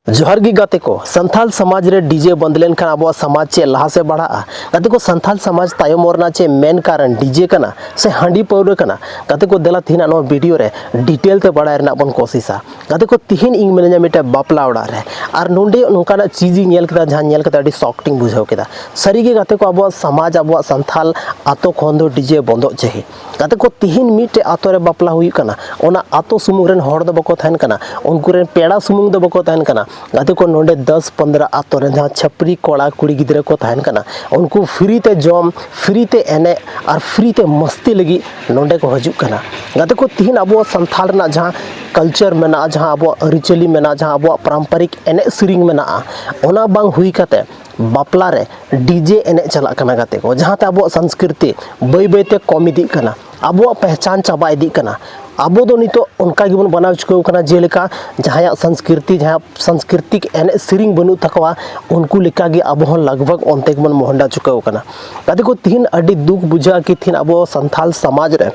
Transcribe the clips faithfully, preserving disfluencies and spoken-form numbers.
ᱡᱚᱦᱟᱨ ᱜᱮ ᱜᱟᱛᱮ ᱠᱚ, ᱥᱟᱱᱛᱟᱞ ᱥᱚᱢᱟᱡᱽ ᱨᱮ ᱰᱤᱡᱮ ᱵᱚᱱᱫ ᱞᱮᱱᱠᱷᱟᱱ ᱟᱵᱚᱣᱟᱜ ᱥᱚᱢᱟᱡᱽ ᱪᱮᱫ ᱞᱟᱦᱟ ᱥᱮᱫ ᱵᱟᱲᱦᱟᱜᱼᱟ? ᱜᱟᱛᱮ ᱠᱚ, ᱥᱟᱱᱛᱟᱞ ᱥᱚᱢᱟᱡᱽ ᱛᱟᱭᱚᱢᱚᱜ ᱨᱮᱱᱟᱜ ᱪᱮᱫ ᱢᱮᱱ ᱠᱟᱨᱚᱱ ᱰᱤᱡᱮ ᱠᱟᱱᱟ ᱥᱮ ᱦᱟᱺᱰᱤ ᱯᱟᱹᱣᱨᱟᱹ ᱠᱟᱱᱟ? ᱜᱟᱛᱮ ᱠᱚ, ᱫᱮᱞᱟ ᱛᱮᱦᱮᱧᱟᱜ ᱱᱚᱣᱟ ᱵᱷᱤᱰᱤᱭᱳ ᱨᱮ ᱰᱤᱴᱮᱞ ᱛᱮ ᱵᱟᱲᱟᱭ ᱨᱮᱱᱟᱜ ᱵᱚᱱ ᱠᱳᱥᱤᱥᱟ᱾ ᱜᱟᱛᱮ ᱠᱚ, ᱛᱤᱦᱤᱧ ᱤᱧ ᱢᱤᱱᱟᱹᱧᱟ ᱢᱤᱫᱴᱮᱱ ᱵᱟᱯᱞᱟ ᱚᱲᱟᱜ ᱨᱮ, ᱟᱨ ᱱᱚᱰᱮ ᱱᱚᱝᱠᱟᱱᱟᱜ ᱪᱤᱡᱽ ᱤᱧ ᱧᱮᱞ ᱠᱮᱫᱟ, ᱡᱟᱦᱟᱸ ᱧᱮᱞ ᱠᱟᱛᱮ ᱟᱹᱰᱤ ᱥᱚᱠᱴ ᱤᱧ ᱵᱩᱡᱷᱟᱹᱣ ᱠᱮᱫᱟ᱾ ᱥᱟᱹᱨᱤᱜᱮ ᱜᱟᱛᱮ ᱠᱚ, ᱟᱵᱚᱣᱟᱜ ᱥᱚᱢᱟᱡᱽ, ᱟᱵᱚᱣᱟᱜ ᱥᱟᱱᱛᱟᱞ ᱟᱛᱳ ᱠᱷᱚᱱ ᱫᱚ ᱰᱤᱡᱮ ᱵᱚᱱᱫᱚᱜ ᱪᱟᱹᱦᱤ᱾ ᱜᱟᱛᱮ ᱠᱚ, ᱛᱤᱦᱤᱧ ᱢᱤᱫᱴᱮᱡ ᱟᱛᱳ ᱨᱮ ᱵᱟᱯᱞᱟ ᱦᱩᱭᱩᱜ ᱠᱟᱱᱟ, ᱚᱱᱟ ᱟᱛᱳ ᱥᱩᱢᱩᱝ ᱨᱮᱱ ᱦᱚᱲ ᱫᱚ ᱵᱟᱠᱚ ᱛᱟᱦᱮᱱ ᱠᱟᱱᱟ, ᱩᱱᱠᱩ ᱨᱮᱱ ᱯᱮᱲᱟ ᱥᱩᱢᱩᱝ ᱫᱚ ᱵᱟᱠᱚ ᱛᱟᱦᱮᱱ ᱠᱟᱱᱟ᱾ ᱜᱟᱛᱮ ᱠᱚ, ᱱᱚᱰᱮ ᱫᱚᱥ ᱯᱚᱱᱫᱽᱨᱚ ᱟᱛᱳ ᱨᱮᱱ ᱡᱟᱦᱟᱸ ᱪᱷᱟᱹᱯᱨᱤ ᱠᱚᱲᱟ ᱠᱩᱲᱤ ᱜᱤᱫᱽᱨᱟᱹ ᱠᱚ ᱛᱟᱦᱮᱱ ᱠᱟᱱᱟ, ᱩᱱᱠᱩ ᱯᱷᱨᱤ ᱛᱮ ᱡᱚᱢ, ᱯᱷᱨᱤ ᱛᱮ ᱮᱱᱮᱡ ᱟᱨ ᱯᱷᱨᱤ ᱛᱮ ᱢᱟᱹᱥᱛᱤ ᱞᱟᱹᱜᱤᱫ ᱱᱚᱰᱮ ᱠᱚ ᱦᱤᱡᱩᱜ ᱠᱟᱱᱟ᱾ ᱜᱟᱛᱮ ᱠᱚ, ᱛᱤᱦᱤᱧ ᱟᱵᱚ ᱥᱟᱱᱛᱷᱟᱞ ᱨᱮᱱᱟᱜ ᱡᱟᱦᱟᱸ ᱠᱟᱞᱪᱟᱨ ᱢᱮᱱᱟᱜᱼᱟ, ᱡᱟᱦᱟᱸ ᱟᱵᱚᱣᱟᱜ ᱟᱹᱨᱤᱪᱟᱹᱞᱤ ᱢᱮᱱᱟᱜᱼᱟ, ᱡᱟᱦᱟᱸ ᱟᱵᱚᱣᱟᱜ ᱯᱟᱨᱟᱢᱯᱟᱨᱤᱠ ᱮᱱᱮᱡ ᱥᱮᱨᱮᱧ ᱢᱮᱱᱟᱜᱼᱟ, ᱚᱱᱟ ᱵᱟᱝ ᱦᱩᱭ ᱠᱟᱛᱮ ᱵᱟᱯᱞᱟ ᱨᱮ ᱰᱤᱡᱮ ᱮᱱᱮᱡ ᱪᱟᱞᱟᱜ ᱠᱟᱱᱟ ᱜᱟᱛᱮ ᱠᱚ, ᱡᱟᱦᱟᱸᱛᱮ ᱟᱵᱚᱣᱟᱜ ᱥᱚᱝᱥᱠᱨᱤᱛᱤ ᱵᱟᱹᱭ ᱵᱟᱹᱭ ᱛᱮ ᱠᱚᱢ ᱤᱫᱤᱜ ᱠᱟᱱᱟ, ᱟᱵᱚᱣᱟᱜ ᱯᱮᱦᱪᱟᱱ ᱪᱟᱵᱟ ᱤᱫᱤᱜ ᱠᱟᱱᱟ᱾ ᱟᱵᱚ ᱫᱚ ᱱᱤᱛᱚᱜ ᱚᱱᱠᱟ ᱜᱮᱵᱚᱱ ᱵᱮᱱᱟᱣ ᱪᱩᱠᱟᱹᱣ ᱠᱟᱱᱟ, ᱡᱮᱞᱮᱠᱟ ᱡᱟᱦᱟᱸᱭᱟᱜ ᱥᱚᱝᱥᱠᱨᱤᱛᱤ, ᱡᱟᱦᱟᱸᱭᱟᱜ ᱥᱟᱝᱥᱠᱨᱤᱛᱤᱠ ᱮᱱᱮᱡ ᱥᱮᱨᱮᱧ ᱵᱟᱹᱱᱩᱜ ᱛᱟᱠᱚᱣᱟ, ᱩᱱᱠᱩ ᱞᱮᱠᱟᱜᱮ ᱟᱵᱚ ᱦᱚᱸ ᱞᱟᱜᱽ ᱵᱷᱟᱜᱽ ᱚᱱᱛᱮ ᱜᱮᱵᱚᱱ ᱢᱚᱦᱰᱟ ᱪᱩᱠᱟᱹᱣ ᱠᱟᱱᱟ᱾ ᱜᱟᱛᱮ ᱠᱚ, ᱛᱤᱦᱤᱧ ᱟᱹᱰᱤ ᱫᱩᱠ ᱵᱩᱡᱷᱟᱹᱜᱼᱟ ᱠᱤ ᱛᱤᱦᱤᱧ ᱟᱵᱚ ᱥᱟᱱᱛᱷᱟᱞ ᱥᱚᱢᱟᱡᱽ ᱨᱮ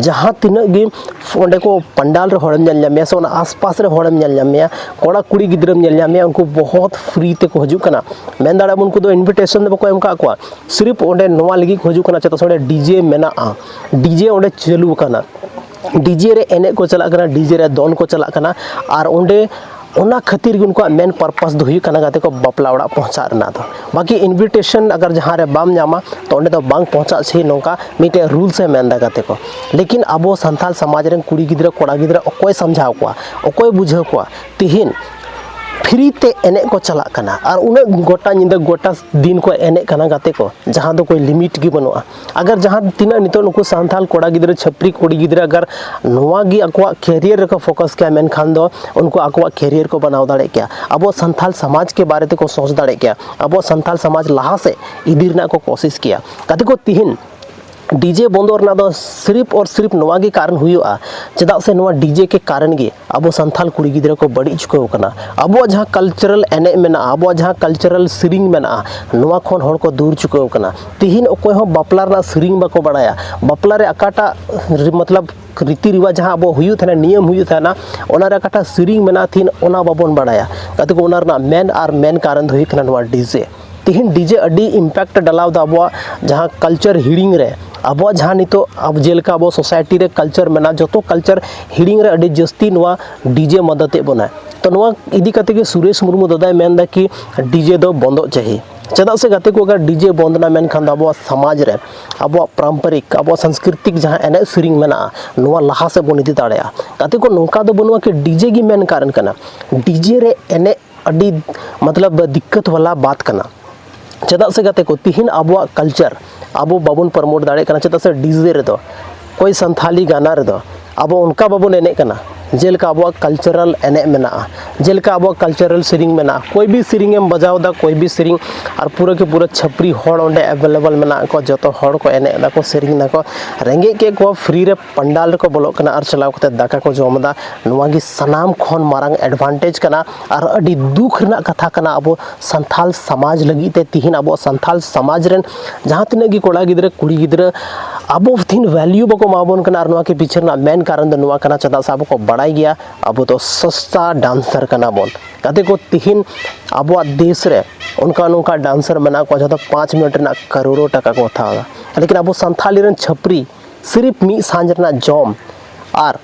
ᱡᱟᱦᱟᱸ ᱛᱤᱱᱟᱹᱜ ᱜᱮ ᱚᱸᱰᱮ ᱠᱚ ᱯᱟᱱᱰᱟᱞ ᱨᱮ ᱦᱚᱲᱮᱢ ᱧᱮᱞ ᱧᱟᱢᱮᱭᱟ ᱥᱮ ᱚᱱᱟ ᱟᱥᱯᱟᱥ ᱨᱮ ᱦᱚᱲᱮᱢ ᱧᱮᱞ ᱧᱟᱢᱮᱭᱟ, ᱠᱚᱲᱟ ᱠᱩᱲᱤ ᱜᱤᱫᱽᱨᱟᱹᱢ ᱧᱮᱞ ᱧᱟᱢᱮᱭᱟ, ᱩᱱᱠᱩ ᱵᱚᱦᱚᱛ ᱯᱷᱨᱤ ᱛᱮᱠᱚ ᱦᱤᱡᱩᱜ ᱠᱟᱱᱟ᱾ ᱢᱮᱱ ᱫᱟᱲᱮᱭᱟᱜᱼᱟ ᱵᱚᱱ, ᱩᱱᱠᱩ ᱫᱚ ᱤᱱᱵᱷᱤᱴᱮᱥᱚᱱ ᱫᱚ ᱵᱟᱠᱚ ᱮᱢ ᱠᱟᱜ ᱠᱚᱣᱟ, ᱥᱤᱨᱤᱯ ᱚᱸᱰᱮ ᱱᱚᱣᱟ ᱞᱟᱹᱜᱤᱫ ᱠᱚ ᱦᱤᱡᱩᱜ ᱠᱟᱱᱟ, ᱪᱮᱫᱟᱜ ᱥᱮ ᱚᱸᱰᱮ ᱰᱤᱡᱮ ᱢᱮᱱᱟᱜᱼᱟ, ᱰᱤᱡᱮ ᱚᱸᱰᱮ ᱪᱟᱹᱞᱩ ᱟᱠᱟᱱᱟ, ᱰᱤᱡᱮ ᱨᱮ ᱮᱱᱮᱡ ᱠᱚ ᱪᱟᱞᱟᱜ ᱠᱟᱱᱟ, ᱰᱤᱡᱮ ᱨᱮ ᱫᱚᱱ ᱠᱚ ᱪᱟᱞᱟᱜ ᱠᱟᱱᱟ, ᱟᱨ ᱚᱸᱰᱮ ᱚᱱᱟ ᱠᱷᱟᱹᱛᱤᱨ ᱜᱮ ᱩᱱᱠᱩᱣᱟᱜ ᱢᱮᱱ ᱯᱟᱨᱯᱟᱥ ᱫᱚ ᱦᱩᱭᱩᱜ ᱠᱟᱱᱟ ᱜᱟᱛᱮ ᱠᱚ, ᱵᱟᱯᱞᱟ ᱚᱲᱟᱜ ᱯᱚᱦᱪᱟᱜ ᱨᱮᱱᱟᱜ ᱫᱚ᱾ ᱵᱟᱠᱤ ᱤᱱᱵᱷᱤᱴᱮᱥᱚᱱ ᱟᱜᱟᱨ ᱡᱟᱦᱟᱸ ᱨᱮ ᱵᱟᱢ ᱧᱟᱢᱟ, ᱛᱚ ᱚᱸᱰᱮ ᱫᱚ ᱵᱟᱝ ᱯᱚᱦᱪᱟᱜ ᱥᱮ ᱱᱚᱝᱠᱟ ᱢᱤᱫᱴᱮᱡ ᱨᱩᱞᱥ ᱮ ᱢᱮᱱᱫᱟ ᱜᱟᱛᱮ ᱠᱚ᱾ ᱞᱮᱠᱤᱱ ᱟᱵᱚ ᱥᱟᱱᱛᱟᱲ ᱥᱚᱢᱟᱡᱽ ᱨᱮᱱ ᱠᱩᱲᱤ ᱜᱤᱫᱽᱨᱟᱹ ᱠᱚᱲᱟ ᱜᱤᱫᱽᱨᱟᱹ ᱚᱠᱚᱭ ᱥᱟᱢᱡᱷᱟᱣ ᱠᱚᱣᱟ, ᱚᱠᱚᱭ ᱵᱩᱡᱷᱟᱹᱣ ᱠᱚᱣᱟ? ᱛᱤᱦᱤᱧ ᱯᱷᱨᱤ ᱛᱮ ᱮᱱᱮᱡ ᱠᱚ ᱪᱟᱞᱟᱜ ᱠᱟᱱᱟ ᱟᱨ ᱩᱱᱟᱹᱜ ᱜᱚᱴᱟ ᱧᱤᱫᱟᱹ ᱜᱚᱴᱟ ᱫᱤᱱ ᱠᱚ ᱮᱱᱮᱡ ᱠᱟᱱᱟ ᱜᱟᱛᱮ ᱠᱚ, ᱡᱟᱦᱟᱸ ᱫᱚ ᱠᱳᱭ ᱞᱤᱢᱤᱴ ᱜᱮ ᱵᱟᱹᱱᱩᱜᱼᱟ᱾ ᱟᱜᱟᱨ ᱡᱟᱦᱟᱸ ᱛᱤᱱᱟᱹᱜ ᱱᱤᱛᱚᱜ ᱱᱩᱠᱩ ᱥᱟᱱᱛᱟᱲ ᱠᱚᱲᱟ ᱜᱤᱫᱽᱨᱟᱹ, ᱪᱷᱟᱹᱯᱨᱤ ᱠᱩᱲᱤ ᱜᱤᱫᱽᱨᱟᱹ ᱟᱜᱟᱨ ᱱᱚᱣᱟ ᱜᱮ ᱟᱠᱚᱣᱟᱜ ᱠᱮᱨᱤᱭᱟᱨ ᱨᱮᱠᱚ ᱯᱷᱳᱠᱟᱥ ᱠᱮᱭᱟ, ᱢᱮᱱᱠᱷᱟᱱ ᱫᱚ ᱩᱱᱠᱩ ᱟᱠᱚᱣᱟᱜ ᱠᱮᱨᱤᱭᱟᱨ ᱠᱚ ᱵᱮᱱᱟᱣ ᱫᱟᱲᱮ ᱠᱮᱭᱟ, ᱟᱵᱚ ᱥᱟᱱᱛᱟᱲ ᱥᱚᱢᱟᱡᱽ ᱠᱮ ᱵᱟᱨᱮ ᱛᱮᱠᱚ ᱥᱳᱪ ᱫᱟᱲᱮ ᱠᱮᱭᱟ, ᱟᱵᱚ ᱥᱟᱱᱛᱟᱲ ᱥᱚᱢᱟᱡᱽ ᱞᱟᱦᱟ ᱥᱮᱫ ᱤᱫᱤ ᱨᱮᱱᱟᱜ ᱠᱚ ᱠᱳᱥᱤᱥ ᱠᱮᱭᱟ᱾ ᱜᱟᱛᱮ ᱠᱚ, ᱛᱤᱦᱤᱧ ᱰᱤᱡᱮ ᱵᱚᱱᱫᱚ ᱨᱮᱱᱟᱜ ᱫᱚ ᱥᱤᱨᱤᱯ ᱚᱨ ᱥᱤᱨᱤᱯ ᱱᱚᱣᱟ ᱜᱮ ᱠᱟᱨᱚᱱ ᱦᱩᱭᱩᱜᱼᱟ, ᱪᱮᱫᱟᱜ ᱥᱮ ᱱᱚᱣᱟ ᱰᱤᱡᱮ ᱠᱮ ᱠᱟᱨᱚᱱ ᱜᱮ ᱟᱵᱚ ᱥᱟᱱᱛᱟᱲ ᱠᱩᱲᱤ ᱜᱤᱫᱽᱨᱟᱹ ᱠᱚ ᱵᱟᱹᱲᱤᱡ ᱪᱩᱠᱟᱹᱣ ᱠᱟᱱᱟ᱾ ᱟᱵᱚᱣᱟᱜ ᱡᱟᱦᱟᱸ ᱠᱟᱞᱪᱟᱨᱟᱞ ᱮᱱᱮᱡ ᱢᱮᱱᱟᱜᱼᱟ, ᱟᱵᱚᱣᱟᱜ ᱡᱟᱦᱟᱸ ᱠᱟᱞᱪᱟᱨᱟᱞ ᱥᱮᱨᱮᱧ ᱢᱮᱱᱟᱜᱼᱟ, ᱱᱚᱣᱟ ᱠᱷᱚᱱ ᱦᱚᱲ ᱠᱚ ᱫᱩᱨ ᱪᱩᱠᱟᱹᱣ ᱠᱟᱱᱟ᱾ ᱛᱤᱦᱤᱧ ᱚᱠᱚᱭ ᱦᱚᱸ ᱵᱟᱯᱞᱟ ᱨᱮᱱᱟᱜ ᱥᱮᱨᱮᱧ ᱵᱟᱠᱚ ᱵᱟᱲᱟᱭᱟ, ᱵᱟᱯᱞᱟ ᱨᱮ ᱚᱠᱟᱴᱟᱜ ᱨᱤ-, ᱢᱚᱛᱞᱚᱵ ᱨᱤᱛᱤ ᱨᱮᱣᱟᱡᱽ ᱡᱟᱦᱟᱸ ᱟᱵᱚ ᱦᱩᱭᱩᱜ ᱛᱟᱦᱮᱱᱟ, ᱱᱤᱭᱚᱢ ᱦᱩᱭᱩᱜ ᱛᱟᱦᱮᱱᱟ, ᱚᱱᱟ ᱨᱮ ᱚᱠᱟᱴᱟᱜ ᱥᱮᱨᱮᱧ ᱢᱮᱱᱟᱜᱼᱟ, ᱛᱤᱦᱤᱧ ᱚᱱᱟ ᱵᱟᱵᱚᱱ ᱵᱟᱲᱟᱭᱟ᱾ ᱜᱟᱛᱮ ᱠᱚ, ᱚᱱᱟ ᱨᱮᱱᱟᱜ ᱢᱮᱱ ᱟᱨ ᱢᱮᱱ ᱠᱟᱨᱚᱱ ᱫᱚ ᱦᱩᱭᱩᱜ ᱠᱟᱱᱟ ᱱᱚᱣᱟ ᱰᱤᱡᱮ᱾ ᱛᱤᱦᱤᱧ ᱰᱤᱡᱮ ᱟᱹᱰᱤ ᱤᱢᱯᱮᱠᱴ ᱰᱟᱞᱟᱣ ᱮᱫᱟ ᱟᱵᱚᱣᱟᱜ ᱡᱟᱦᱟᱸ ᱠᱟᱞᱪᱟᱨ ᱦᱤᱲᱤᱧ ᱨᱮ᱾ ᱟᱵᱚᱣᱟᱜ ᱡᱟᱦᱟᱸ ᱱᱤᱛᱚᱜ ᱟᱵᱚ ᱡᱮᱞᱮᱠᱟ ᱟᱵᱚ ᱥᱳᱥᱟᱭᱴᱤ ᱨᱮ ᱠᱟᱞᱪᱟᱨ ᱢᱮᱱᱟᱜᱼᱟ, ᱡᱚᱛᱚ ᱠᱟᱞᱪᱟᱨ ᱦᱤᱲᱤᱧ ᱨᱮ ᱟᱹᱰᱤ ᱡᱟᱹᱥᱛᱤ ᱱᱚᱣᱟ ᱰᱤᱡᱮ ᱢᱟᱫᱟᱛᱮ ᱵᱚᱱᱟ᱾ ᱛᱚ ᱱᱚᱣᱟ ᱤᱫᱤ ᱠᱟᱛᱮ ᱜᱮ ᱥᱩᱨᱮᱥ ᱢᱩᱨᱢᱩ ᱫᱟᱫᱟᱭ ᱢᱮᱱᱫᱟ ᱠᱤ ᱰᱤᱡᱮ ᱫᱚ ᱵᱚᱱᱫᱚᱜ ᱪᱟᱹᱦᱤ᱾ ᱪᱮᱫᱟᱜ ᱥᱮ ᱜᱟᱛᱮ ᱠᱚ, ᱟᱜᱟᱨ ᱰᱤᱡᱮ ᱵᱚᱱᱫ ᱮᱱᱟ ᱢᱮᱱᱠᱷᱟᱱ ᱫᱚ ᱟᱵᱚᱣᱟᱜ ᱥᱚᱢᱟᱡᱽ ᱨᱮ ᱟᱵᱚᱣᱟᱜ ᱯᱟᱨᱚᱢᱯᱚᱨᱤᱠ, ᱟᱵᱚᱣᱟᱜ ᱥᱟᱝᱥᱠᱨᱤᱛᱤᱠ ᱡᱟᱦᱟᱸ ᱮᱱᱮᱡ ᱥᱮᱨᱮᱧ ᱢᱮᱱᱟᱜᱼᱟ, ᱱᱚᱣᱟ ᱞᱟᱦᱟ ᱥᱮᱫ ᱵᱚᱱ ᱤᱫᱤ ᱫᱟᱲᱮᱭᱟᱜᱼᱟ᱾ ᱜᱟᱛᱮ ᱠᱚ, ᱱᱚᱝᱠᱟ ᱫᱚ ᱵᱟᱹᱱᱩᱜᱼᱟ ᱠᱤ ᱰᱤᱡᱮ ᱜᱮ ᱢᱮᱱ ᱠᱟᱨᱚᱱ ᱠᱟᱱᱟ᱾ ᱰᱤᱡᱮ ᱨᱮ ᱮᱱᱮᱡ ᱟᱹᱰᱤ ᱢᱚᱛᱞᱚᱵ ᱫᱤᱠᱠᱟᱛ ᱣᱟᱞᱟ ᱵᱟᱛ ᱠᱟᱱᱟ᱾ ᱪᱮᱫᱟᱜ ᱥᱮ ᱜᱟᱛᱮ ᱠᱚ, ᱛᱤᱦᱤᱧ ᱟᱵᱚᱣᱟᱜ ᱠᱟᱞᱪᱟᱨ ᱟᱵᱚ ᱵᱟᱵᱚᱱ ᱯᱨᱚᱢᱳᱴ ᱫᱟᱲᱮᱭᱟᱜ ᱠᱟᱱᱟ᱾ ᱪᱮᱫᱟᱜ ᱥᱮ ᱰᱤᱡᱮ ᱨᱮᱫᱚ ᱚᱠᱚᱭ ᱥᱟᱱᱛᱷᱟᱞᱤ ᱜᱟᱱᱟ ᱨᱮᱫᱚ ᱟᱵᱚ ᱚᱱᱠᱟ ᱵᱟᱵᱚᱱ ᱮᱱᱮᱡ ᱠᱟᱱᱟ᱾ ᱡᱮᱞᱮᱠᱟ ᱟᱵᱚᱣᱟᱜ ᱠᱟᱞᱪᱟᱨᱟᱞ ᱮᱱᱮᱡ ᱢᱮᱱᱟᱜᱼᱟ, ᱡᱮᱞᱮᱠᱟ ᱟᱵᱚᱣᱟᱜ ᱠᱟᱞᱪᱟᱨᱟᱞ ᱥᱮᱨᱮᱧ ᱢᱮᱱᱟᱜᱼᱟ, ᱠᱚᱭ ᱵᱤ ᱥᱮᱨᱮᱧ ᱮᱢ ᱵᱟᱡᱟᱣ ᱮᱫᱟ, ᱠᱚᱭ ᱵᱤ ᱥᱮᱨᱮᱧ, ᱟᱨ ᱯᱩᱨᱟᱹ ᱠᱤ ᱯᱩᱨᱟᱹ ᱪᱷᱟᱹᱯᱨᱤ ᱦᱚᱲ ᱚᱸᱰᱮ ᱮᱵᱮᱞᱮᱵᱮᱞ ᱢᱮᱱᱟᱜ ᱠᱚᱣᱟ, ᱡᱚᱛᱚ ᱦᱚᱲ ᱠᱚ ᱮᱱᱮᱡ ᱮᱫᱟ ᱠᱚ, ᱥᱮᱨᱮᱧ ᱮᱫᱟ ᱠᱚ, ᱨᱮᱸᱜᱮᱡ ᱠᱮᱫ ᱠᱚᱣᱟ, ᱯᱷᱨᱤ ᱨᱮ ᱯᱟᱱᱰᱟᱞ ᱨᱮᱠᱚ ᱵᱚᱞᱚᱜ ᱠᱟᱱᱟ ᱟᱨ ᱪᱟᱞᱟᱣ ᱠᱟᱛᱮ ᱫᱟᱠᱟ ᱠᱚ ᱡᱚᱢ ᱮᱫᱟ᱾ ᱱᱚᱣᱟ ᱜᱮ ᱥᱟᱱᱟᱢ ᱠᱷᱚᱱ ᱢᱟᱨᱟᱝ ᱮᱰᱵᱷᱟᱱᱴᱮᱡᱽ ᱠᱟᱱᱟ᱾ ᱟᱨ ᱟᱹᱰᱤ ᱫᱩᱠ ᱨᱮᱱᱟᱜ ᱠᱟᱛᱷᱟ ᱠᱟᱱᱟ, ᱟᱵᱚ ᱥᱟᱱᱛᱷᱟᱞ ᱥᱚᱢᱟᱡᱽ ᱞᱟᱹᱜᱤᱫ ᱛᱮ ᱛᱤᱦᱤᱧ ᱟᱵᱚ ᱥᱟᱱᱛᱷᱟᱞ ᱥᱚᱢᱟᱡᱽ ᱨᱮᱱ ᱡᱟᱦᱟᱸ ᱛᱤᱱᱟᱹᱜ ᱜᱮ ᱠᱚᱲᱟ ᱜᱤᱫᱽᱨᱟᱹ, ᱠᱩᱲᱤ ᱜᱤᱫᱽᱨᱟᱹ ᱟᱵᱚ ᱛᱤᱦᱤᱧ ᱵᱷᱮᱞᱭᱩ ᱵᱟᱠᱚ ᱮᱢᱟ ᱵᱚᱱ ᱠᱟᱱᱟ᱾ ᱟᱨ ᱱᱚᱣᱟ ᱠᱤ ᱯᱤᱪᱷᱮ ᱨᱮᱱᱟᱜ ᱢᱮᱱ ᱠᱟᱨᱚᱱ ᱫᱚ ᱱᱚᱣᱟ ᱠᱟᱱᱟ, ᱪᱮᱫᱟᱜ ᱥᱮ ᱟᱵᱚ ᱠᱚ ᱵᱟᱲᱟᱭ ᱜᱮᱭᱟ ᱟᱵᱚ ᱫᱚ ᱥᱚᱥᱛᱟ ᱰᱟᱱᱥᱟᱨ ᱠᱟᱱᱟ ᱵᱚᱱ᱾ ᱜᱟᱛᱮ ᱠᱚ, ᱛᱤᱦᱤᱧ ᱟᱵᱚᱣᱟᱜ ᱫᱮᱥ ᱨᱮ ᱚᱱᱠᱟ ᱱᱚᱝᱠᱟ ᱰᱟᱱᱥᱟᱨ ᱢᱮᱱᱟᱜ ᱠᱚᱣᱟ ᱡᱟᱦᱟᱸ ᱫᱚ ᱯᱟᱸᱪ ᱢᱤᱱᱤᱴ ᱨᱮᱱᱟᱜ ᱠᱟᱨᱳᱲᱳ ᱴᱟᱠᱟ ᱠᱚ ᱦᱟᱛᱟᱣ ᱮᱫᱟ, ᱞᱮᱠᱤᱱ ᱟᱵᱚ ᱥᱟᱱᱛᱷᱟᱞᱤ ᱨᱮᱱ ᱪᱷᱟᱹᱯᱨᱤ ᱥᱤᱨᱤᱯ ᱢᱤᱫ ᱥᱟᱸᱡ ᱨᱮᱱᱟᱜ ᱡᱚᱢ ᱟᱨ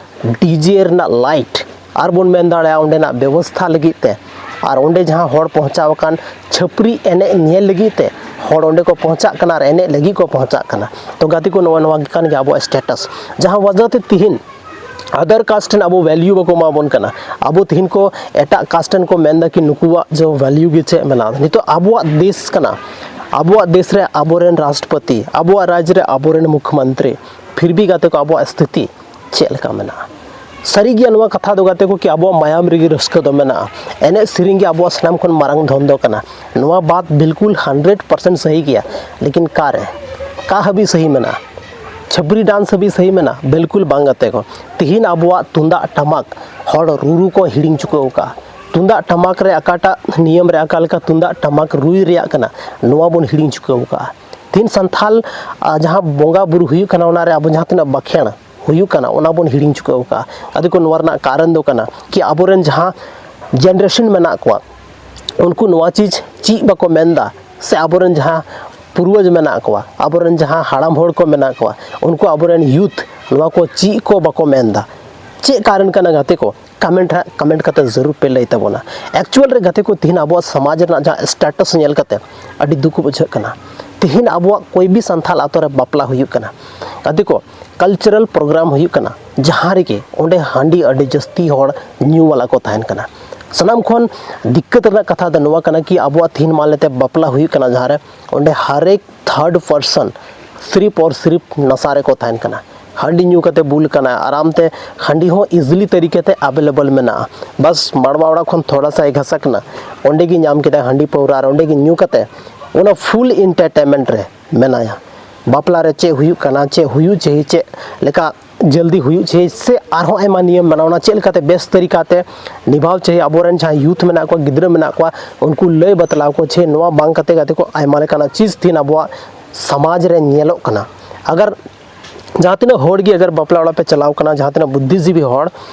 ᱰᱤᱡᱮ ᱨᱮᱱᱟᱜ ᱞᱟᱭᱤᱴ ᱟᱨ ᱵᱚᱱ ᱢᱮᱱ ᱫᱟᱲᱮᱭᱟᱜᱼᱟ ᱚᱸᱰᱮᱱᱟᱜ ᱵᱮᱵᱚᱥᱛᱷᱟ ᱞᱟᱹᱜᱤᱫ ᱛᱮ ᱟᱨ ᱚᱸᱰᱮ ᱡᱟᱦᱟᱸ ᱦᱚᱲ ᱯᱚᱦᱪᱟᱣ ᱟᱠᱟᱱ ᱪᱷᱟᱹᱯᱨᱤ ᱮᱱᱮᱡ ᱧᱮᱞ ᱞᱟᱹᱜᱤᱫ ᱛᱮ ᱦᱚᱲ ᱚᱸᱰᱮ ᱠᱚ ᱯᱚᱦᱪᱟᱜ ᱠᱟᱱᱟ ᱟᱨ ᱮᱱᱮᱡ ᱞᱟᱹᱜᱤᱫ ᱠᱚ ᱯᱚᱦᱪᱟᱜ ᱠᱟᱱᱟ᱾ ᱛᱚ ᱜᱟᱛᱮ ᱠᱚ, ᱱᱚᱣᱟ ᱱᱚᱣᱟ ᱜᱮ ᱠᱟᱱ ᱜᱮᱭᱟ ᱟᱵᱚᱣᱟᱜ ᱥᱴᱮᱴᱟᱥ, ᱡᱟᱦᱟᱸ ᱣᱟᱡᱟ ᱛᱮ ᱛᱤᱦᱤᱧ ᱟᱫᱟᱨ ᱠᱟᱥᱴ ᱨᱮᱱ ᱟᱵᱚ ᱵᱷᱮᱞᱭᱩ ᱵᱟᱠᱚ ᱮᱢᱟ ᱵᱚᱱ ᱠᱟᱱᱟ᱾ ᱟᱵᱚ ᱛᱤᱦᱤᱧ ᱠᱚ ᱮᱴᱟᱜ ᱠᱟᱥᱴ ᱨᱮᱱ ᱠᱚ ᱢᱮᱱᱫᱟ ᱠᱤ ᱱᱩᱠᱩᱣᱟᱜ ᱡᱮ ᱵᱷᱮᱞᱭᱩ ᱜᱮ ᱪᱮᱫ ᱢᱮᱱᱟᱜᱼᱟ᱾ ᱱᱤᱛᱚᱜ ᱟᱵᱚᱣᱟᱜ ᱫᱮᱥ ᱠᱟᱱᱟ, ᱟᱵᱚᱣᱟᱜ ᱫᱮᱥ ᱨᱮ ᱟᱵᱚᱨᱮᱱ ᱨᱟᱥᱴᱨᱚᱯᱚᱛᱤ, ᱟᱵᱚᱣᱟᱜ ᱨᱟᱡᱽ ᱨᱮ ᱟᱵᱚᱨᱮᱱ ᱢᱩᱠᱷᱭᱚᱢᱚᱱᱛᱨᱤ, ᱯᱷᱤᱨ ᱵᱷᱤ ᱜᱟᱛᱮ ᱠᱚ ᱟᱵᱚᱣᱟᱜ ᱥᱛᱷᱤᱛᱤ ᱪᱮᱫ ᱞᱮᱠᱟ ᱢᱮᱱᱟᱜᱼᱟ? ᱥᱟᱹᱨᱤ ᱜᱮᱭᱟ ᱱᱚᱣᱟ ᱠᱟᱛᱷᱟ ᱫᱚ ᱜᱟᱛᱮ ᱠᱚ ᱠᱤ ᱟᱵᱚᱣᱟᱜ ᱢᱟᱭᱟᱢ ᱨᱮᱜᱮ ᱨᱟᱹᱥᱠᱟᱹ ᱫᱚ ᱢᱮᱱᱟᱜᱼᱟ᱾ ᱮᱱᱮᱡ ᱥᱮᱨᱮᱧ ᱜᱮ ᱟᱵᱚᱣᱟᱜ ᱥᱟᱱᱟᱢ ᱠᱷᱚᱱ ᱢᱟᱨᱟᱝ ᱫᱷᱚᱱ ᱫᱚ ᱠᱟᱱᱟ᱾ ᱱᱚᱣᱟ ᱵᱟᱛ ᱵᱤᱞᱠᱩᱞ ᱦᱟᱱᱰᱨᱮᱰ ᱯᱟᱨᱥᱮᱱᱴ ᱥᱟᱹᱦᱤ ᱜᱮᱭᱟ, ᱞᱮᱠᱤᱱ ᱚᱠᱟᱨᱮ, ᱚᱠᱟ ᱦᱟᱹᱵᱤᱡ ᱥᱟᱹᱦᱤ ᱢᱮᱱᱟᱜᱼᱟ? ᱪᱷᱟᱹᱯᱨᱤ ᱰᱟᱱᱥ ᱦᱟᱹᱵᱤᱡ ᱥᱟᱹᱦᱤ ᱢᱮᱱᱟᱜᱼᱟ? ᱵᱤᱞᱠᱩᱞ ᱵᱟᱝ ᱜᱟᱛᱮ ᱠᱚ᱾ ᱛᱤᱦᱤᱧ ᱟᱵᱚᱣᱟᱜ ᱛᱩᱢᱫᱟᱜ ᱴᱟᱢᱟᱠ ᱦᱚᱲ ᱨᱩᱨᱩ ᱠᱚ ᱦᱤᱲᱤᱧ ᱪᱩᱠᱟᱹᱣ ᱟᱠᱟᱫᱼᱟ᱾ ᱛᱩᱢᱫᱟᱜ ᱴᱟᱢᱟᱠ ᱨᱮ ᱚᱠᱟᱴᱟᱜ ᱱᱤᱭᱚᱢ ᱨᱮ ᱚᱠᱟ ᱞᱮᱠᱟ ᱛᱩᱢᱫᱟᱜ ᱴᱟᱢᱟᱠ ᱨᱩᱭ ᱨᱮᱭᱟᱜ ᱠᱟᱱᱟ, ᱱᱚᱣᱟ ᱵᱚᱱ ᱦᱤᱲᱤᱧ ᱪᱩᱠᱟᱹᱣ ᱟᱠᱟᱫᱼᱟ᱾ ᱛᱤᱦᱤᱧ ᱥᱟᱱᱛᱷᱟᱞ, ᱟ, ᱡᱟᱦᱟᱸ ᱵᱚᱸᱜᱟ ᱵᱩᱨᱩ ᱦᱩᱭᱩᱜ ᱠᱟᱱᱟ, ᱚᱱᱟᱨᱮ ᱟᱵᱚ ᱡᱟᱦᱟᱸ ᱛᱤᱱᱟᱹᱜ ᱵᱟᱠᱷᱮᱬ ᱦᱩᱭᱩᱜ ᱠᱟᱱᱟ, ᱚᱱᱟ ᱵᱚᱱ ᱦᱤᱲᱤᱧ ᱪᱩᱠᱟᱹᱣ ᱟᱠᱟᱫᱼᱟ᱾ ᱜᱟᱛᱮ ᱠᱚ, ᱱᱚᱣᱟ ᱨᱮᱱᱟᱜ ᱠᱟᱨᱚᱱ ᱫᱚ ᱠᱟᱱᱟ ᱠᱤ ᱟᱵᱚᱨᱮᱱ ᱡᱟᱦᱟᱸ ᱡᱮᱱᱟᱨᱮᱥᱚᱱ ᱢᱮᱱᱟᱜ ᱠᱚᱣᱟ, ᱩᱱᱠᱩ ᱱᱚᱣᱟ ᱪᱤᱡᱽ ᱪᱮᱫ ᱵᱟᱠᱚ ᱢᱮᱱᱫᱟ, ᱥᱮ ᱟᱵᱚᱨᱮᱱ ᱡᱟᱦᱟᱸ ᱯᱩᱨᱵᱚᱡᱽ ᱢᱮᱱᱟᱜ ᱠᱚᱣᱟ, ᱟᱵᱚᱨᱮᱱ ᱡᱟᱦᱟᱸ ᱦᱟᱲᱟᱢ ᱦᱚᱲ ᱠᱚ ᱢᱮᱱᱟᱜ ᱠᱚᱣᱟ, ᱩᱱᱠᱩ ᱟᱵᱚᱨᱮᱱ ᱭᱩᱛᱷ ᱱᱚᱣᱟ ᱠᱚ ᱪᱮᱫ ᱠᱚ ᱵᱟᱠᱚ ᱢᱮᱱᱫᱟ? ᱪᱮᱫ ᱠᱟᱨᱚᱱ ᱠᱟᱱᱟ ᱜᱟᱛᱮ ᱠᱚ? ᱠᱚᱢᱮᱱᱴ ᱦᱟᱸᱜ, ᱠᱚᱢᱮᱱᱴ ᱠᱟᱛᱮ ᱡᱟᱹᱨᱩᱲ ᱯᱮ ᱞᱟᱹᱭ ᱛᱟᱵᱚᱱᱟ᱾ ᱮᱠᱪᱩᱣᱟᱞ ᱨᱮ ᱜᱟᱛᱮ ᱠᱚ, ᱛᱤᱦᱤᱧ ᱟᱵᱚᱣᱟᱜ ᱥᱚᱢᱟᱡᱽ ᱨᱮᱱᱟᱜ ᱡᱟᱦᱟᱸ ᱥᱴᱮᱴᱟᱥ ᱧᱮᱞ ᱠᱟᱛᱮ ᱟᱹᱰᱤ ᱫᱩᱠ ᱵᱩᱡᱷᱟᱹᱜ ᱠᱟᱱᱟ᱾ ᱛᱤᱦᱤᱧ ᱟᱵᱚᱣᱟᱜ ᱠᱚᱭ ᱵᱤ ᱥᱟᱱᱛᱷᱟᱞ ᱟᱛᱳ ᱨᱮ ᱵᱟᱯᱞᱟ ᱦᱩᱭᱩᱜ ᱠᱟᱱᱟ ᱜᱟᱛᱮ ᱠᱚ, ᱠᱟᱞᱪᱟᱨᱟᱞ ᱯᱨᱳᱜᱨᱟᱢ ᱦᱩᱭᱩᱜ ᱠᱟᱱᱟ, ᱡᱟᱦᱟᱸ ᱨᱮᱜᱮ ᱚᱸᱰᱮ ᱦᱟᱺᱰᱤ ᱟᱹᱰᱤ ᱡᱟᱹᱥᱛᱤ ᱦᱚᱲ ᱧᱩ ᱣᱟᱞᱟ ᱠᱚ ᱛᱟᱦᱮᱱ ᱠᱟᱱᱟ᱾ ᱥᱟᱱᱟᱢ ᱠᱷᱚᱱ ᱫᱤᱠᱠᱟᱹᱛ ᱨᱮᱱᱟᱜ ᱠᱟᱛᱷᱟ ᱫᱚ ᱱᱚᱣᱟ ᱠᱟᱱᱟ ᱠᱤ ᱟᱵᱚᱣᱟᱜ ᱛᱤᱦᱤᱧ ᱢᱟᱱᱞᱮᱛᱮ ᱵᱟᱯᱞᱟ ᱦᱩᱭᱩᱜ ᱠᱟᱱᱟ, ᱡᱟᱦᱟᱸ ᱨᱮ ᱚᱸᱰᱮ ᱦᱟᱨᱮᱠ ᱛᱷᱟᱨᱰ ᱯᱟᱨᱥᱚᱱ ᱥᱤᱨᱤᱯ ᱚᱨ ᱥᱤᱨᱤᱯ ᱱᱟᱥᱟ ᱨᱮᱠᱚ ᱛᱟᱦᱮᱱ ᱠᱟᱱᱟ᱾ ᱦᱟᱺᱰᱤ ᱧᱩ ᱠᱟᱛᱮ ᱵᱩᱞ ᱠᱟᱱᱟ, ᱟᱨᱟᱢ ᱛᱮ ᱦᱟᱺᱰᱤ ᱦᱚᱸ ᱤᱡᱤᱞᱤ ᱛᱟᱹᱨᱤᱠᱟ ᱛᱮ ᱮᱵᱮᱞᱮᱵᱮᱞ ᱢᱮᱱᱟᱜᱼᱟ᱾ ᱵᱟᱥ ᱢᱟᱲᱣᱟ ᱚᱲᱟᱜ ᱠᱷᱚᱱ ᱛᱷᱚᱲᱟ ᱥᱟᱭ ᱜᱷᱟᱥᱟᱠ ᱠᱟᱱᱟ, ᱚᱸᱰᱮ ᱜᱮ ᱧᱟᱢ ᱠᱮᱫᱟᱭ ᱦᱟᱺᱰᱤ ᱯᱟᱹᱣᱨᱟᱹ, ᱟᱨ ᱚᱸᱰᱮ ᱜᱮ ᱧᱩ ᱠᱟᱛᱮ ᱚᱱᱟ ᱯᱷᱩᱞ ᱤᱱᱴᱟᱨᱴᱮᱱᱢᱮᱱᱴ ᱨᱮ ᱢᱮᱱᱟᱭᱟ᱾ ᱵᱟᱯᱞᱟ ᱨᱮ ᱪᱮᱫ ᱦᱩᱭᱩᱜ ᱠᱟᱱᱟ, ᱪᱮᱫ ᱦᱩᱭᱩᱜ ᱪᱟᱹᱦᱤ, ᱪᱮᱫ ᱞᱮᱠᱟ ᱡᱚᱞᱫᱤ ᱦᱩᱭᱩᱜ ᱪᱟᱹᱦᱤ, ᱥᱮ ᱟᱨᱦᱚᱸ ᱟᱭᱢᱟ ᱱᱤᱭᱚᱢ ᱢᱮᱱᱟᱜᱼᱟ, ᱚᱱᱟ ᱪᱮᱫ ᱞᱮᱠᱟᱛᱮ ᱵᱮᱥ ᱛᱟᱹᱨᱤᱠᱟ ᱛᱮ ᱱᱤᱵᱷᱟᱣ ᱪᱟᱹᱦᱤ, ᱟᱵᱚᱨᱮᱱ ᱡᱟᱦᱟᱸ ᱭᱩᱛᱷ ᱢᱮᱱᱟᱜ ᱠᱚᱣᱟ, ᱜᱤᱫᱽᱨᱟᱹ ᱢᱮᱱᱟᱜ ᱠᱚᱣᱟ, ᱩᱱᱠᱩ ᱞᱟᱹᱭ ᱵᱟᱛᱞᱟᱣ ᱠᱚ ᱪᱟᱹᱦᱤ᱾ ᱱᱚᱣᱟ ᱵᱟᱝ ᱠᱟᱛᱮ ᱜᱟᱛᱮ ᱠᱚ ᱟᱭᱢᱟ ᱞᱮᱠᱟᱱᱟᱜ ᱪᱤᱡᱽ ᱛᱤᱦᱤᱧ ᱟᱵᱚᱣᱟᱜ ᱥᱚᱢᱟᱡᱽ ᱨᱮ ᱧᱮᱞᱚᱜ ᱠᱟᱱᱟ᱾ ᱟᱜᱟᱨ ᱡᱟᱦᱟᱸ ᱛᱤᱱᱟᱹᱜ ᱦᱚᱲ ᱜᱮ ᱟᱜᱟᱨ ᱵᱟᱯᱞᱟ ᱚᱲᱟᱜ ᱯᱮ ᱪᱟᱞᱟᱣ ᱠᱟᱱᱟ, ᱡᱟᱦᱟᱸ ᱛᱤᱱᱟᱹᱜ ᱵᱩᱫᱽᱫᱷᱤᱡᱤᱵᱤ ᱦᱚᱲ,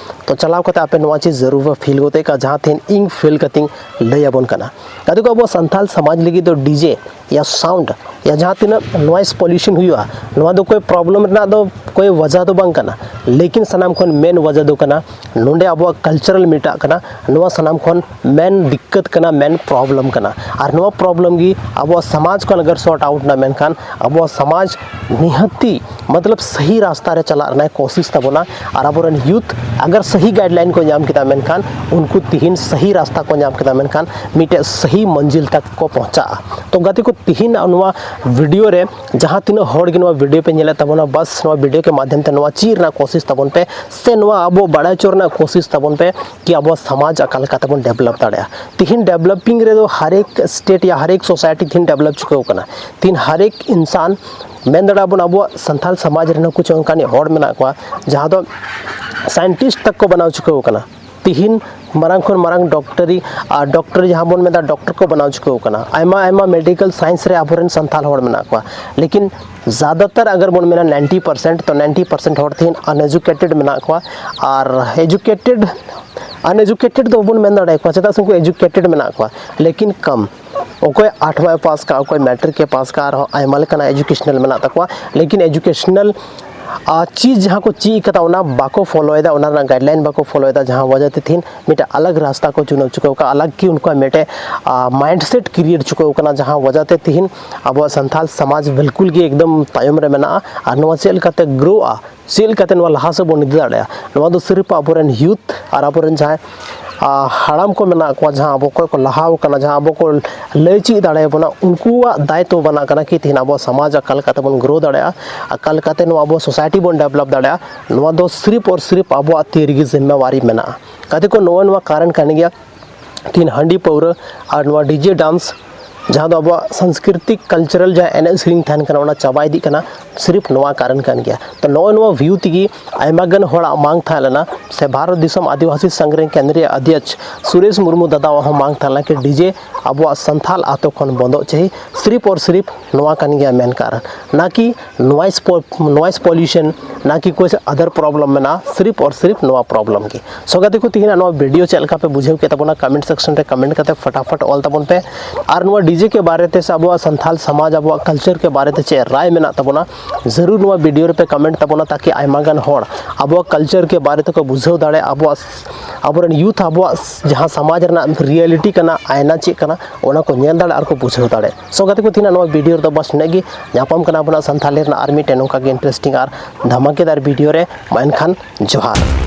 ᱛᱚ ᱪᱟᱞᱟᱣ ᱠᱟᱛᱮ ᱟᱯᱮ ᱱᱚᱣᱟ ᱪᱤᱡᱽ ᱡᱟᱹᱨᱩᱲ ᱯᱮ ᱯᱷᱤᱞ ᱜᱚᱫ ᱠᱟᱜᱼᱟ, ᱡᱟᱦᱟᱸ ᱛᱤᱦᱤᱧ ᱤᱧ ᱯᱷᱤᱞ ᱠᱟᱛᱮᱧ ᱞᱟᱹᱭ ᱟᱵᱚᱱ ᱠᱟᱱᱟ᱾ ᱜᱟᱛᱮ ᱠᱚ, ᱟᱵᱚ ᱥᱟᱱᱛᱟᱲ ᱥᱚᱢᱟᱡᱽ ᱞᱟᱹᱜᱤᱫ ᱫᱚ ᱰᱤᱡᱮ ᱭᱟ ᱥᱟᱣᱩᱱᱰ ᱭᱟ ᱡᱟᱦᱟᱸ ᱛᱤᱱᱟᱹᱜ ᱱᱚᱭᱮᱥ ᱯᱚᱞᱤᱭᱩᱥᱚᱱ ᱦᱩᱭᱩᱜᱼᱟ, ᱱᱚᱣᱟ ᱫᱚ ᱠᱳᱭ ᱯᱨᱚᱵᱞᱮᱢ ᱨᱮᱱᱟᱜ ᱫᱚ ᱠᱳᱭ ᱣᱟᱡᱟ ᱫᱚ ᱵᱟᱝ ᱠᱟᱱᱟ, ᱞᱮᱠᱤᱱ ᱥᱟᱱᱟᱢ ᱠᱷᱚᱱ ᱢᱮᱱ ᱣᱟᱡᱟ ᱫᱚ ᱠᱟᱱᱟ ᱱᱚᱰᱮ ᱟᱵᱚᱣᱟᱜ ᱠᱟᱞᱪᱟᱨᱟᱞ ᱢᱤᱴᱟᱜ ᱠᱟᱱᱟ, ᱱᱚᱣᱟ ᱥᱟᱱᱟᱢ ᱠᱷᱚᱱ ᱢᱮᱱ ᱫᱤᱠᱠᱟᱹᱛ ᱠᱟᱱᱟ, ᱢᱮᱱ ᱯᱨᱚᱵᱞᱮᱢ ᱠᱟᱱᱟ᱾ ᱟᱨ ᱱᱚᱣᱟ ᱯᱨᱚᱵᱞᱮᱢ ᱜᱮ ᱟᱵᱚᱣᱟᱜ ᱥᱚᱢᱟᱡᱽ ᱠᱷᱚᱱ ᱟᱜᱟᱨ ᱥᱚᱨᱴ ᱟᱣᱩᱴ ᱮᱱᱟ, ᱢᱮᱱᱠᱷᱟᱱ ᱟᱵᱚᱣᱟᱜ ᱥᱚᱢᱟᱡᱽ ᱱᱤᱦᱟᱹᱛᱤ ᱢᱚᱛᱞᱚᱵ ᱥᱟᱹᱦᱤ ᱨᱟᱥᱛᱟ ᱨᱮ ᱪᱟᱞᱟᱜ ᱨᱮᱱᱟᱜ ᱠᱳᱥᱤᱥ ᱛᱟᱵᱚᱱᱟ᱾ ᱟᱨ ᱟᱵᱚᱨᱮᱱ ᱭᱩᱛᱷ ᱟᱜᱟᱨ ᱥᱟᱹᱦᱤ ᱜᱟᱭᱤᱰᱞᱟᱭᱤᱱ ᱠᱚ ᱧᱟᱢ ᱠᱮᱫᱟ, ᱢᱮᱱᱠᱷᱟᱱ ᱩᱱᱠᱩ ᱛᱤᱦᱤᱧ ᱥᱟᱹᱦᱤ ᱨᱟᱥᱛᱟ ᱠᱚ ᱧᱟᱢ ᱠᱮᱫᱟ, ᱢᱮᱱᱠᱷᱟᱱ ᱢᱤᱫᱴᱮᱡ ᱥᱟᱹᱦᱤ ᱢᱚᱧᱡᱤᱞ ᱛᱟᱠ ᱠᱚ ᱯᱚᱦᱪᱟᱜᱼᱟ᱾ ᱛᱚ ᱜᱟᱛᱮ ᱠᱚ, ᱛᱤᱦᱤᱧ ᱱᱚᱣᱟ ᱵᱷᱤᱰᱤᱭᱳ ᱨᱮ ᱡᱟᱦᱟᱸ ᱛᱤᱱᱟᱹᱜ ᱦᱚᱲ ᱜᱮ ᱱᱚᱣᱟ ᱵᱷᱤᱰᱤᱭᱳ ᱯᱮ ᱧᱮᱞᱮᱫ ᱛᱟᱵᱚᱱᱟ, ᱵᱟᱥ ᱱᱚᱣᱟ ᱵᱷᱤᱰᱤᱭᱳ ᱠᱮ ᱢᱟᱫᱷᱭᱚᱢ ᱛᱮ ᱱᱚᱣᱟ ᱪᱮᱫ ᱨᱮᱱᱟᱜ ᱠᱳᱥᱤᱥ ᱛᱟᱵᱚᱱ ᱯᱮ, ᱥᱮ ᱱᱚᱣᱟ ᱟᱵᱚ ᱵᱟᱲᱟᱭ ᱦᱚᱪᱚ ᱨᱮᱱᱟᱜ ᱠᱳᱥᱤᱥ ᱛᱟᱵᱚᱱ ᱯᱮ ᱠᱤ ᱟᱵᱚ ᱥᱚᱢᱟᱡᱽ ᱚᱠᱟ ᱞᱮᱠᱟ ᱛᱮᱵᱚᱱ ᱰᱮᱵᱷᱞᱚᱯ ᱫᱟᱲᱮᱭᱟᱜᱼᱟ᱾ ᱛᱤᱦᱤᱧ ᱰᱮᱵᱷᱞᱚᱯᱤᱝ ᱨᱮᱫᱚ ᱦᱟᱨᱮᱠ ᱥᱴᱮᱴ ᱭᱟ ᱦᱟᱨᱮᱠ ᱥᱳᱥᱟᱭᱴᱤ ᱛᱤᱦᱤᱧ ᱰᱮᱵᱷᱞᱚᱯ ᱪᱩᱠᱟᱹᱣ ᱠᱟᱱᱟ᱾ ᱛᱤᱦᱤᱧ ᱦᱟᱨᱮᱠ ᱤᱱᱥᱟᱱ ᱢᱮᱱ ᱫᱟᱲᱮᱭᱟᱜᱼᱟ ᱵᱚᱱ, ᱟᱵᱚᱣᱟᱜ ᱥᱟᱱᱛᱟᱲ ᱥᱚᱢᱟᱡᱽ ᱨᱮᱱ ᱠᱩᱪ ᱚᱱᱠᱟᱱᱤᱡ ᱦᱚᱲ ᱢᱮᱱᱟᱜ ᱠᱚᱣᱟ ᱡᱟᱦᱟᱸ ᱫᱚ ᱥᱟᱭᱮᱱᱴᱤᱥᱴ ᱛᱟᱠ ᱠᱚ ᱵᱮᱱᱟᱣ ᱪᱩᱠᱟᱹᱣ ᱠᱟᱱᱟ᱾ ᱛᱤᱦᱤᱧ ᱢᱟᱨᱟᱝ ᱠᱷᱚᱱ ᱢᱟᱨᱟᱝ ᱰᱚᱠᱴᱚᱨᱤ ᱟᱨ ᱰᱚᱠᱴᱚᱨ ᱡᱟᱦᱟᱸ ᱵᱚᱱ ᱢᱮᱱᱫᱟ, ᱰᱚᱠᱴᱚᱨ ᱠᱚ ᱵᱮᱱᱟᱣ ᱪᱩᱠᱟᱹᱣ ᱠᱟᱱᱟ᱾ ᱟᱭᱢᱟ ᱟᱭᱢᱟ ᱢᱮᱰᱤᱠᱮᱞ ᱥᱟᱭᱮᱱᱥ ᱨᱮ ᱟᱵᱚᱨᱮᱱ ᱥᱟᱱᱛᱟᱲ ᱦᱚᱲ ᱢᱮᱱᱟᱜ ᱠᱚᱣᱟ, ᱞᱮᱠᱤᱱ ᱡᱟᱫᱟᱛᱟᱨ ᱟᱜᱟᱨ ᱵᱚᱱ ᱢᱮᱱᱟ ᱱᱟᱭᱤᱱᱴᱤ ᱯᱟᱨᱥᱮᱱᱴ, ᱛᱚ ᱱᱟᱭᱤᱱᱴᱤ ᱯᱟᱨᱥᱮᱱᱴ ᱦᱚᱲ ᱛᱤᱦᱤᱧ ᱟᱱᱮᱡᱩᱠᱮᱴᱮᱰ ᱢᱮᱱᱟᱜ ᱠᱚᱣᱟ᱾ ᱟᱨ ᱮᱡᱩᱠᱮᱴᱮᱰ ᱟᱱᱮᱡᱩᱠᱮᱴᱮᱰ ᱫᱚ ᱵᱟᱵᱚᱱ ᱢᱮᱱ ᱫᱟᱲᱮᱭᱟᱠᱚᱣᱟ, ᱪᱮᱫᱟᱜ ᱥᱮ ᱩᱱᱠᱩ ᱮᱡᱩᱠᱮᱴᱮᱰ ᱢᱮᱱᱟᱜ ᱠᱚᱣᱟ, ᱞᱮᱠᱤᱱ ᱠᱚᱢ᱾ ᱚᱠᱚᱭ ᱟᱴᱷᱣᱟᱭ ᱯᱟᱥ ᱠᱟᱜ, ᱚᱠᱚᱭ ᱢᱮᱴᱨᱤᱠ ᱮ ᱯᱟᱥ ᱠᱟᱜ, ᱟᱨᱦᱚᱸ ᱟᱭᱢᱟ ᱞᱮᱠᱟᱱᱟᱜ ᱮᱡᱩᱠᱮᱥᱚᱱᱟᱞ ᱢᱮᱱᱟᱜ ᱛᱟᱠᱚᱣᱟ, ᱞᱮᱠᱤᱱ ᱮᱡᱩᱠᱮᱥᱚᱱᱟᱞ ᱟᱨ ᱪᱮᱫ ᱡᱟᱦᱟᱸ ᱠᱚ ᱪᱮᱫ ᱠᱟᱫᱟ, ᱚᱱᱟ ᱵᱟᱠᱚ ᱯᱷᱚᱞᱳᱭᱮᱫᱟ, ᱚᱱᱟ ᱨᱮᱱᱟᱜ ᱜᱟᱭᱤᱰᱞᱟᱭᱤᱱ ᱵᱟᱠᱚ ᱯᱷᱚᱞᱳᱭᱮᱫᱟ, ᱡᱟᱦᱟᱸ ᱣᱟᱡᱟ ᱛᱮ ᱛᱤᱦᱤᱧ ᱢᱤᱫᱴᱮᱱ ᱟᱞᱟᱜᱽ ᱨᱟᱥᱛᱟ ᱠᱚ ᱪᱩᱱᱟᱹᱣ ᱪᱩᱠᱟᱹᱣ ᱠᱟᱜᱼᱟ, ᱟᱞᱟᱜᱽ ᱜᱮ ᱩᱱᱠᱩᱣᱟᱜ ᱢᱤᱫᱴᱮᱱ ᱢᱟᱭᱤᱱᱰ ᱥᱮᱴ ᱠᱨᱤᱭᱮᱴ ᱪᱩᱠᱟᱹᱣ ᱠᱟᱱᱟ, ᱡᱟᱦᱟᱸ ᱣᱟᱡᱟ ᱛᱮ ᱛᱤᱦᱤᱧ ᱟᱵᱚᱣᱟᱜ ᱥᱟᱱᱛᱟᱞ ᱥᱚᱢᱟᱡᱽ ᱵᱤᱞᱠᱩᱞ ᱜᱮ ᱮᱠᱫᱚᱢ ᱛᱟᱭᱚᱢ ᱨᱮ ᱢᱮᱱᱟᱜᱼᱟ᱾ ᱟᱨ ᱱᱚᱣᱟ ᱪᱮᱫ ᱞᱮᱠᱟᱛᱮ ᱜᱨᱳᱜᱼᱟ, ᱪᱮᱫ ᱞᱮᱠᱟᱛᱮ ᱱᱚᱣᱟ ᱞᱟᱦᱟ ᱥᱮᱫ ᱵᱚᱱ ᱤᱫᱤ ᱫᱟᱲᱮᱭᱟᱜᱼᱟ, ᱱᱚᱣᱟ ᱫᱚ ᱥᱤᱨᱯ ᱟᱵᱚᱨᱮᱱ ᱭᱩᱛᱷ ᱟᱨ ᱟᱵᱚᱨᱮᱱ ᱡᱟᱦᱟᱸᱭ ᱟᱨ ᱦᱟᱲᱟᱢ ᱠᱚ ᱢᱮᱱᱟᱜ ᱠᱚᱣᱟ, ᱡᱟᱦᱟᱸ ᱟᱵᱚ ᱠᱚ ᱠᱚ ᱞᱟᱦᱟᱣ ᱠᱟᱱᱟ, ᱡᱟᱦᱟᱸ ᱟᱵᱚ ᱠᱚ ᱞᱟᱹᱭ ᱪᱮᱫ ᱫᱟᱲᱮᱭᱟᱵᱚᱱᱟ, ᱩᱱᱠᱩᱣᱟᱜ ᱫᱟᱭᱤᱛᱛᱚ ᱵᱮᱱᱟᱜ ᱠᱟᱱᱟ ᱠᱤ ᱛᱮᱦᱮᱧ ᱟᱵᱚ ᱥᱚᱢᱟᱡᱽ ᱚᱠᱟ ᱞᱮᱠᱟᱛᱮ ᱵᱚᱱ ᱜᱨᱳ ᱫᱟᱲᱮᱭᱟᱜᱼᱟ, ᱚᱠᱟ ᱞᱮᱠᱟᱛᱮ ᱱᱚᱣᱟ ᱟᱵᱚ ᱥᱳᱥᱟᱭᱴᱤ ᱵᱚᱱ ᱰᱮᱵᱷᱞᱚᱯ ᱫᱟᱲᱮᱭᱟᱜᱼᱟ᱾ ᱱᱚᱣᱟ ᱫᱚ ᱥᱤᱨᱯ ᱟᱨ ᱥᱤᱨᱯ ᱟᱵᱚᱣᱟᱜ ᱛᱤ ᱨᱮᱜᱮ ᱡᱤᱢᱢᱮᱣᱟᱨᱤ ᱢᱮᱱᱟᱜᱼᱟ᱾ ᱜᱟᱛᱮ ᱠᱚ, ᱱᱚᱜᱼᱚᱭ ᱱᱚᱣᱟ ᱠᱟᱨᱚᱱ ᱠᱟᱱ ᱜᱮᱭᱟ ᱛᱤᱦᱤᱧ ᱦᱟᱺᱰᱤ ᱯᱟᱹᱣᱨᱟᱹ ᱟᱨ ᱱᱚᱣᱟ ᱰᱤᱡᱮ ᱰᱟᱱᱥ, ᱡᱟᱦᱟᱸ ᱫᱚ ᱟᱵᱚᱣᱟᱜ ᱥᱟᱝᱥᱠᱨᱤᱛᱤᱠ ᱠᱟᱞᱪᱟᱨᱟᱞ ᱡᱟᱦᱟᱸ ᱮᱱᱮᱡ ᱥᱮᱨᱮᱧ ᱛᱟᱦᱮᱱ ᱠᱟᱱᱟ, ᱚᱱᱟ ᱪᱟᱵᱟ ᱤᱫᱤᱜ ᱠᱟᱱᱟ, ᱥᱤᱨᱯ ᱱᱚᱣᱟ ᱠᱟᱨᱚᱱ ᱠᱟᱱ ᱜᱮᱭᱟ᱾ ᱛᱚ ᱱᱚᱜᱼᱚᱭ ᱱᱚᱣᱟ ᱵᱷᱤᱭᱩ ᱛᱮᱜᱮ ᱟᱭᱢᱟ ᱜᱟᱱ ᱦᱚᱲᱟᱜ ᱢᱟᱝ ᱛᱟᱦᱮᱸ ᱞᱮᱱᱟ, ᱥᱮ ᱵᱷᱟᱨᱚᱛ ᱫᱤᱥᱚᱢ ᱟᱹᱫᱤᱵᱟᱹᱥᱤ ᱥᱚᱝᱜᱷ ᱨᱮᱱ ᱠᱮᱱᱫᱨᱤᱭᱚ ᱚᱫᱷᱭᱚᱠᱥ ᱥᱩᱨᱮᱥ ᱢᱩᱨᱢᱩ ᱫᱟᱫᱟᱣᱟᱜ ᱦᱚᱸ ᱢᱟᱝ ᱛᱟᱦᱮᱸ ᱞᱮᱱᱟ ᱠᱤ ᱰᱤᱡᱮ ᱟᱵᱚᱣᱟᱜ ᱥᱟᱱᱛᱷᱟᱞ ᱟᱛᱳ ᱠᱷᱚᱱ ᱵᱚᱱᱫᱚᱜ ᱪᱟᱹᱦᱤ, ᱥᱤᱨᱯ ᱟᱨ ᱥᱤᱨᱯ ᱱᱚᱣᱟ ᱠᱟᱱ ᱜᱮᱭᱟ ᱢᱮᱱ ᱠᱟᱨᱚᱱ, ᱱᱟ ᱠᱤ ᱱᱚᱭᱮᱥ ᱯᱚ-, ᱱᱚᱭᱮᱥ ᱯᱚᱞᱤᱭᱩᱥᱚᱱ, ᱱᱟ ᱠᱤ ᱠᱩᱪ ᱟᱫᱟᱨ ᱯᱨᱚᱵᱞᱮᱢ ᱢᱮᱱᱟᱜᱼᱟ, ᱥᱤᱨᱯ ᱟᱨ ᱥᱤᱨᱯ ᱱᱚᱣᱟ ᱯᱨᱚᱵᱞᱮᱢ ᱜᱮ᱾ ᱥᱚ ᱜᱟᱛᱮ ᱠᱚ, ᱛᱤᱦᱤᱧᱟᱜ ᱱᱚᱣᱟ ᱵᱷᱤᱰᱤᱭᱳ ᱪᱮᱫ ᱞᱮᱠᱟ ᱯᱮ ᱵᱩᱡᱷᱟᱹᱣ ᱠᱮᱫ ᱛᱟᱵᱚᱱᱟ, ᱠᱚᱢᱮᱱᱴ ᱥᱮᱠᱥᱚᱱ ᱨᱮ ᱠᱚᱢᱮᱱᱴ ᱠᱟᱛᱮ ᱯᱷᱟᱴᱟᱯᱷᱟᱴ ᱚᱞ ᱛᱟᱵᱚᱱ ᱯᱮ᱾ ᱟᱨ ᱱᱚᱣᱟ ᱰᱤᱡᱮ ᱠᱮ ᱵᱟᱨᱮ ᱛᱮ ᱥᱮ ᱟᱵᱚᱣᱟᱜ ᱥᱟᱱᱛᱷᱟᱞ ᱥᱚᱢᱟᱡᱽ, ᱟᱵᱚᱣᱟᱜ ᱠᱟᱞᱪᱟᱨ ᱠᱮ ᱵᱟᱨᱮ ᱛᱮ ᱪᱮᱫ ᱨᱟᱭ ᱢᱮᱱᱟᱜ ᱛᱟᱵᱚᱱᱟ, ᱡᱟᱹᱨᱩᱲ ᱱᱚᱣᱟ ᱵᱷᱤᱰᱤᱭᱳ ᱨᱮᱯᱮ ᱠᱚᱢᱮᱱᱴ ᱛᱟᱵᱚᱱᱟ, ᱛᱟᱠᱤ ᱟᱭᱢᱟ ᱜᱟᱱ ᱦᱚᱲ ᱟᱵᱚᱣᱟᱜ ᱠᱟᱞᱪᱟᱨ ᱠᱮ ᱵᱟᱨᱮ ᱛᱮᱠᱚ ᱵᱩᱡᱷᱟᱹᱣ ᱫᱟᱲᱮᱭᱟᱜᱼᱟ, ᱟᱵᱚᱣᱟᱜ, ᱟᱵᱚᱨᱮᱱ ᱭᱩᱛᱷ ᱟᱵᱚᱣᱟᱜ ᱡᱟᱦᱟᱸ ᱥᱚᱢᱟᱡᱽ ᱨᱮᱱᱟᱜ ᱨᱤᱭᱮᱞᱤᱴᱤ ᱠᱟᱱᱟ, ᱟᱭᱱᱟ ᱪᱮᱫ ᱠᱟᱱᱟ, ᱚᱱᱟ ᱠᱚ ᱧᱮᱞ ᱫᱟᱲᱮᱭᱟᱜᱼᱟ ᱟᱨ ᱠᱚ ᱵᱩᱡᱷᱟᱹᱣ ᱫᱟᱲᱮᱭᱟᱜᱼᱟ᱾ ᱥᱚ ᱜᱟᱛᱮ ᱠᱚ, ᱛᱮᱦᱮᱧᱟᱜ ᱱᱚᱣᱟ ᱵᱷᱤᱰᱤᱭᱳ ᱨᱮᱫᱚ ᱵᱟᱥ ᱱᱤᱱᱟᱹᱜ ᱜᱮ᱾ ᱧᱟᱯᱟᱢ ᱠᱟᱱᱟ ᱵᱚᱱ ᱥᱟᱱᱛᱷᱟᱞᱤ ᱨᱮᱱᱟᱜ ᱟᱨ ᱢᱤᱫᱴᱮᱱ ᱱᱚᱝᱠᱟ ᱜᱮ ᱤᱱᱴᱟᱨᱮᱥᱴᱤᱝ ᱟᱨ ᱫᱷᱟᱢᱟᱠᱮᱫᱟᱨ ᱵᱷᱤᱰᱤᱭᱳ ᱨᱮ᱾ ᱢᱟ ᱮᱱᱠᱷᱟᱱ ᱡᱚᱦᱟᱨ᱾